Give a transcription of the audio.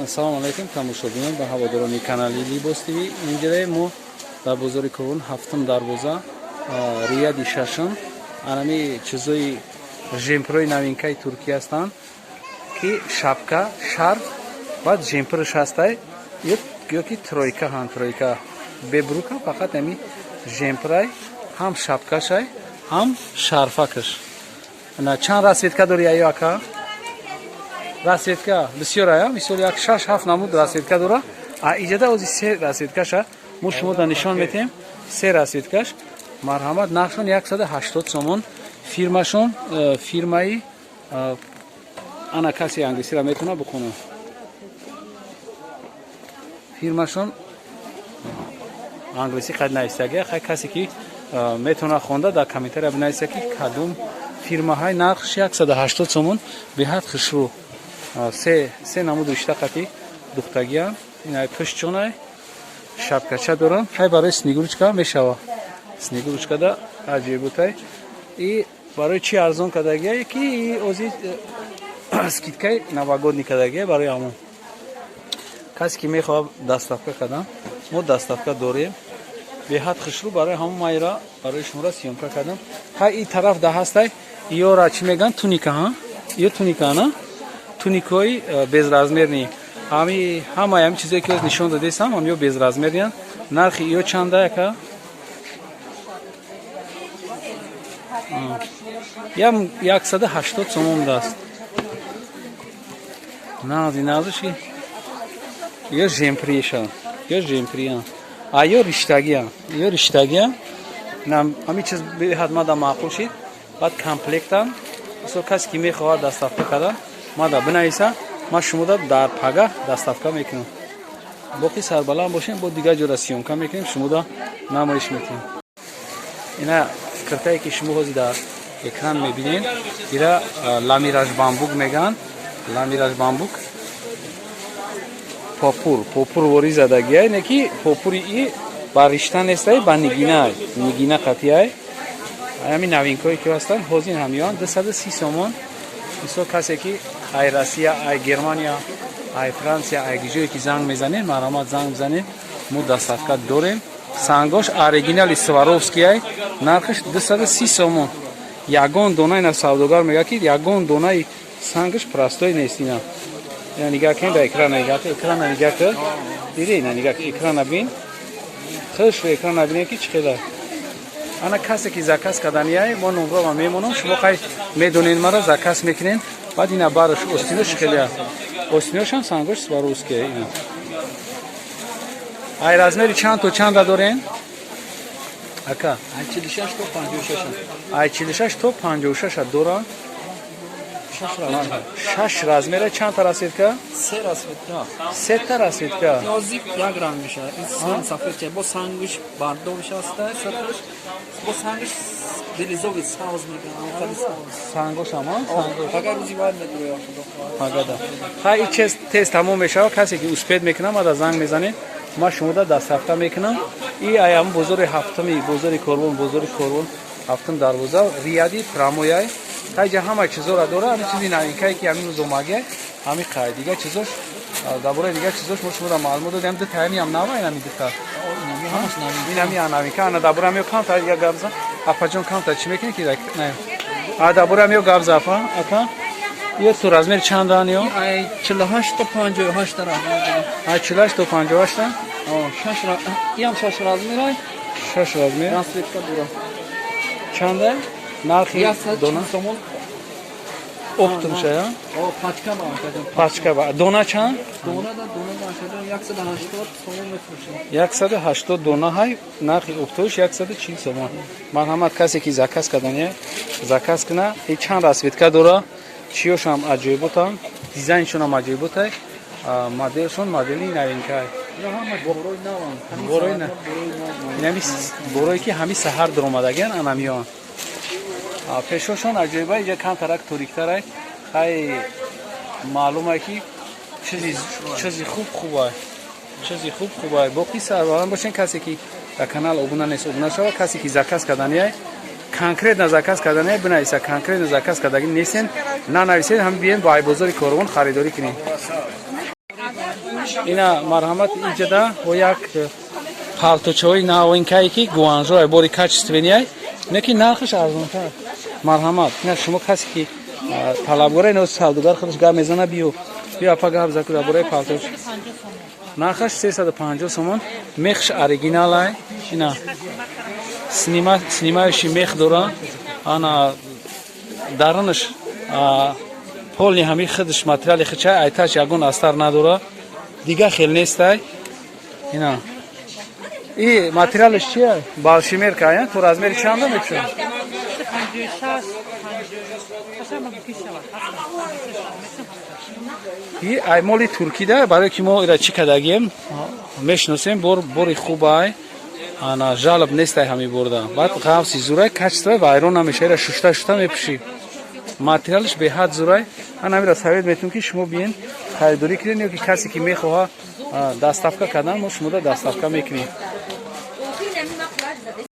Ассалому алайкум, тамошобинон ва ҳаводорони канали Либос ТВ. Инҷаре мо дар бозори Корвон, ҳафтум дарвоза, ряди шашум. Анами чизои жемперои новинкаи Туркия ҳастанд, ки шапка, шарф, баъд жемперш ҳастай ё ки тройка ҳам, тройка бе брюка, фақат ами жемперай, ҳам шапкашай, ҳам шарфакаш. На чанд расцветка дори, аю ака? Расцветка бисёр ая, мисол, як шаш ҳафт намуд расцветка дора. А иҷода ози се расцветкаша мо шумо да нишон метем, се расцветкаш. Марҳамат, нархшон 180 сомон. Фирмашон фирмаи ана, касе англисиро метавона бихона, фирмашон англисӣ қад нависагия. Хай, касе ки метавона хонда, дар комментария бинависа, ки кадом фирмаҳай. Нархш 180 сомон, беҳад хушрӯ. Се намуд ришта қати духтагиам. Инай пуштчонай, шапкача дорам. Ҳай, барои снегурочка мешава, снегурочкада аҷибутай. И барои чи арзон кардагия, ки ози скидкаи новогодний кардагия. Барои ҳамон касе ки мехоҳад доставка кардан, мо доставка дорем. Беҳад хушрӯ, барои ҳамон майра барои шуморо съёмка кардам. Ҳай, и тараф да ҳастай, иёра чӣ мегӯянд, туника ҳа, ё туника на, туникҳои безразмерный. Ҳами ҳамаи ҳами чизое ки нишон додесам, ҳамё безразмерныянд. Нархи иё чанда, яка? Ям 180 сомон будааст. Нази назиши ё жемприша, ё жемприя, а ё риштагия, ё риштагия. Ҳамин чиз беҳад мада маъқул шид. Баъд комплектан. Мисол, касе ки мехоҳад доставка кардан, мада бинависа, ман шумода дар пагаҳ доставка мекунам. Боқӣ сарбаланд бошем, бо дигар ҷора съёмка мекунем, шумода намоиш мекунем. Ина киртае, ки шумо ҳозир дар экран мебинед, ира ламираж бамбук мегӯянд, ламираж бамбук, попур, попур вори задагиай, не ки попури и ба ришта нестай, ба нигинай, нигина қатиай. Ҳамин новинкое ки ҳастанд ҳозир, ҳамиён 230 сомон. Мисол, касе ки ай Россия, ай Германия, ай Франсия, ай ҷое ки занг мезанед, марҳамат, занг бизанед, мо доставка дорем. Сангош оригинали Сваровскиай, нархаш 230 сомон. Ягон дона, ина савдогар мегӯяд, ки ягон донаи сангаш простой нест. Ина ина нигаҳ кунед, дар экрана нигаҳ кун, экрана нигаҳ кун, диди, ина нигаҳ кун, экрана бин, хуш экрана бинед, ки чӣ хела. Ана, касе ки заказ карданияй, мо номрома мемонам, шумо хай медонед, мара заказ мекунед. Баъд ина бараш остинош хеле, остиношам сангош Сваровския. Ина ай размери чанд то чанда дорен, ака? Ай 46 то 56. Ай 46 то 56 дора. Шаш размера, чандта расцветка? Се расцветка. Сета расцветка. Нозик як ранг мешавад. Ин санг сафед, бо сангиш бардовиш ҳаста, сараш бо сангиш биринзовый савз мегӯянд, хеле савз. Сангош ҳама сангош. Фақат рӯзи вай медрояд, худо хоҳад. Пагада. Хай, и чез тез тамом мешавад. Касе ки успеть мекунам, мада занг мезанед, ма шумода доставка мекунам. И аям бозори ҳафтуми, бозори Корвон, бозори Корвон, ҳафтум дарвоза, ряди прямояй. Хайҷа ҳама чизора дора. Ҳамин чизи новинкае, ки ҳамин рӯз омагия, ҳамин қай. Дигар чизош, дар бораи дигар чизош мо шумода маълумот додем. Ду таами ҳам нава, инами дута. Ҳамаш новинка. Инами новинка. Ана, дар бораи ҳамё камтар дигар гап зан, апаҷон, камтар чӣ мекунӣ, ки не, а дар бораи ҳамё гап зан, апа, ака. Ё ту размери чандаан ё? Ай 48 то 58 размер дорад. Ай 48 то 58? О, шаш иам шаш размерай. Шаш размер. Расцветка дорад. Чанда нархи? 140 Дона? сомон. Оптом шая? О, пачка ба, акаҷон. Пачка ба дона чанд? Дона да, акаҷон, 180 сомон мефурӯшем. 180 дона ҳай, нархи оптовиш 140 сомон. Марҳамат, касе ки заказ кардания, заказ куна. И чанд расцветка дора, чиёшам аҷоиботам, дизайншонам аҷоиботай, моделшон модели новинкай. Ино ҳамаш борои наванд. Ҳамин Борои соатҳо нав. Борои нав. Инами борое ки ҳами саҳар дуромадагиан, анамиён пешошон аҷоиба. Иҷа камтарак ториктарай. Хай, маълумае, ки чизи хуб хубай, чизи хуб хубай. Боқӣ сарбаланд бошен. Касе ки дар канал обуна нест, обуна шава. Касе ки заказ карданияй, конкретно заказ карданияй, бинависа. Конкретно заказ кардаги нестен, нанависед. Ҳами биен бо ай бозори Корвон харидорӣ кунед. Ина, марҳамат, иҷада бо як палточаҳои новинкае, ки Гуанжоа, бори качественный ай, не ки нархаш арзонтар. Марҳамат, ина шумо касе ки талабгора, ино савдогар худаш гап мезана. Биё, биё, апа, гап заку дар бораи палточ. Нархаш 350 сомон, мехш оригиналай. Ина снимающий мех дора, ана дарунаш полный ҳами худаш материали хичай, айташ ягон астар надора, дига хел нестай. Ина и материалаш чия? Балшимерка, ая? То размери чанда мекушад? 56, 50. И ай моли туркида, барое ки мо ира чӣ кардагием, мешиносем, бор бори хубай, ана жалоб нестай ҳами бурда. Баъд ғафси зурай, качествои вайрон намеша, ира шушта шушта мепӯшӣ, материалаш беҳад зурай. Ан ҳамира совет метавон, ки шумо биен, харидорӣ кунед, ё ки касе ки мехоҳа доставка кардан, мо шумода доставка мекунем.